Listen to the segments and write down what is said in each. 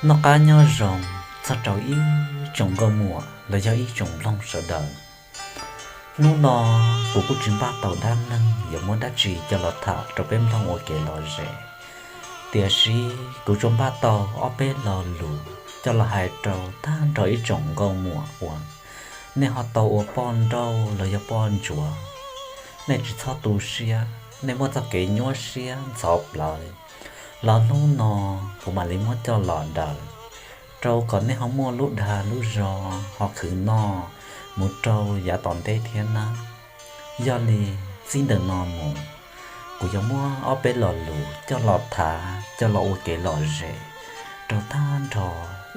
Noj qab nyob zoo txog rau ib tsoom nkauj muam los yog ib tsoom nploog sawv daws. Hnub no kuv kuj tsis npaj tau dab neeg yuav muab dab tsi coj los tham rau peb mloog ua kev lom zem. Tiam sis kuv tsuas npaj tau ob peb lo lus coj los hais rau tag nrho ib tsoom nkauj muam uas nej ho tau ua poj nrauj los yog poj ntsuam. Nej tsis txhob tu siab, nej muaj txoj kev nyuaj siab ntxhov plawv los hnub no kuv mam li muab coj los daws, rau kom nej ho muaj lub dag lub zog ho khwv noj mus rau yav tom ntej thiab nawb. Yog li, txij ntawm no mus, kuv yuav muab ob peb lo lus coj los tham coj los ua kev lom zem rau tag nrho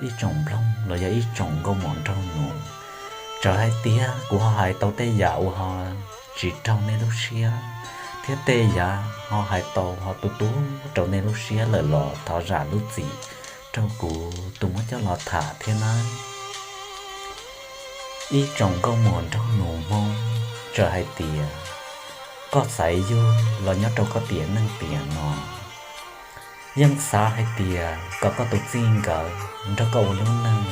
ib tsoom nploog los yog ib tsoom nkauj muam nraug nus. Txawm hais tias kuv ho hais tau tej yam uas ho tsis raug nej lub siab, thiab tej yam ho hais tau ho tu tu rau nej lub siab lawm los thov zam lub txim rau kuv tus muab coj los tham thiab nawb. Ib tsoom nkauj muam nraug nus Hmoob, txawm hais tias koj xaiv yug los nyob rau koj tiam neej tiam no, yeej xav hais tias kom koj tus txij nkawm nrog koj ua lub neej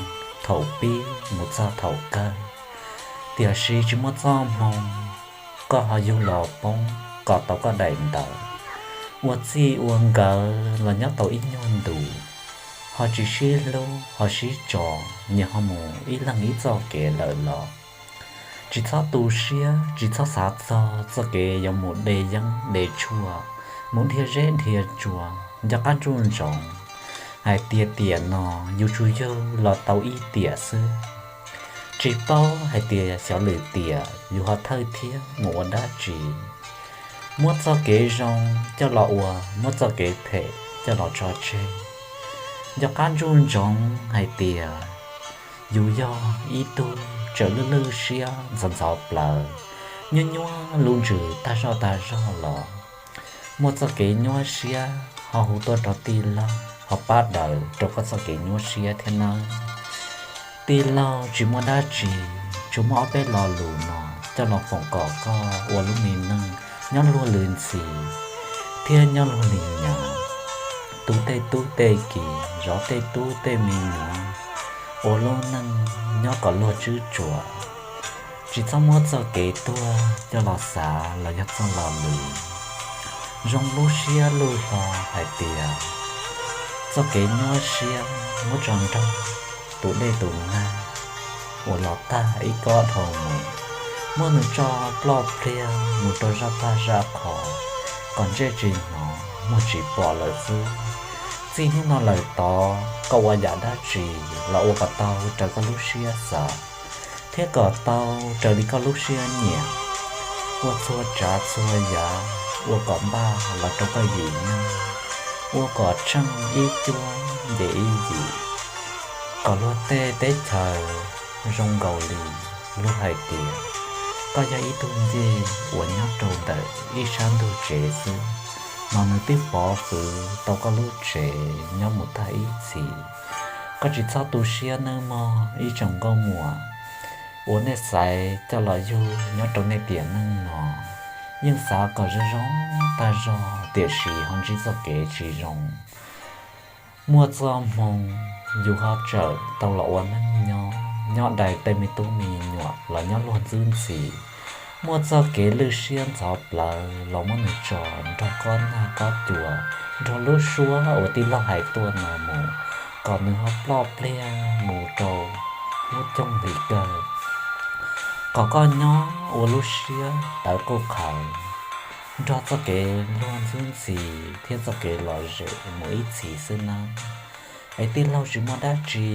thaum pib mus txog thaum kawg. Tiam sis tsis muaj txoj hmoo, koj ho yug los poob kom tau koj daim ntawv, ua txij ua nkawm los nyob tau ib nyuag ntus, ho tsis sib hlub ho sib tso, nyias ho mus ib leeg ib txoj kev lawm los tsis txhob tu siab, tsis txhob xav txog txoj kev yuav mus de yeeb de tshuaj, mus dhia zeb dhia tsua. Nco qab ntsoov ntsoov hais tias tiam no yus tsuas yug los tau ib tiam xwb, tsis paub hais tias xyov lwm tiam yus ho thawj thiab mus ua dab tsi. Muab txoj kev zoo coj los ua, muab txoj kev phem coj los tso tseg. Nco qab ntsoov ntsoov hais tias yus yog ib tug tseem lwj lwj siab ntxhov ntxhov plawv, nyuaj nyuaj lub ntsws tag zog tag zog los muaj txoj kev nyuaj siab ho hu tuaj rau tij laug ho pab daws rau koj txoj kev nyuaj siab thiab nawb. Tij laug tsis muaj dab tsi, tsuas muab ob peb lo lus no coj los foom kom koj ua lub me neej nyob luag li ntxhi thiab nyob luag li nyav, tu tej tub tej ki, zov tej tub tej me nyuam, ua lub neej nyob kom luag tswb tsuas. Tsis txhob muab txoj kev tuag coj los xav los yog txoj lo lus. Zoo lub siab lub hlo hais tias txoj kev nyuaj siab muab tso nrog tus dej tus nag uas los tag ib kob dhau mus, muab nws tso ploj pliag mus rau zaj tag zaj qhov, kom ntsej tsis hnov muag tsis pom lawm xwb. Txij hnub no lawm tod koj ua yam dab tsi los ua kom tau raws koj lub siab xav thiab kom tau raws li koj lub siab nyiam. Ua txhua tsav txhua yam ua kom npaj los rau koj yim neeg, ua kom tsheej ib cuab nce ib yim, kom luag tej teb chaws zoo nkaus li luag hais tias koj yog ib tug ncej uas nyob rau ntawm ib sab ntug tsev xwb, mas nws twb pov hwm tau koj lub tsev nyob mus tag ib txhis. Koj tsis txhob tu siab nawb mog ib tsoom nkauj muam uas nej xaiv coj los yug nyob rau nej tiam neej no. Yeej xav kom zoo zoo tag zog tiam sis ho ntsib txoj kev tsis zoo. Muaj txoj hmoo yus ho tseem tau los ua neej nyob, nyob dai tej me tub me nyuam los nyob luag ntxwb ntxhi. Muaj txoj kev lwj siab ntxhov plawv los muab nws tso nrog kob nag kob cua, nrog lub suab uas tij laug hais tuaj no mus, kom nws ho ploj pliag mus rau lub coog hlis kawg, kom koj nyob ua lub siab tawv quj qhawv, nrog txoj kev luag ntxwb ntxhi thiab txoj kev lom zem mus ib txhis xwb nawb. Es tij laug tsis muaj dab tsi,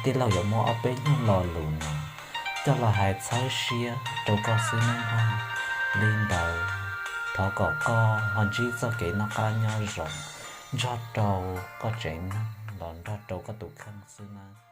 tij laug yuav muab ob peb nyuag lo lus no coj los hais txhawb siab rau koj xwb nawb mog. Li ntawd, thov kom koj ho ntsib txoj kev noj qab nyob zoo nrog rau koj tsev neeg los nrog rau koj tus kheej xwb nawb.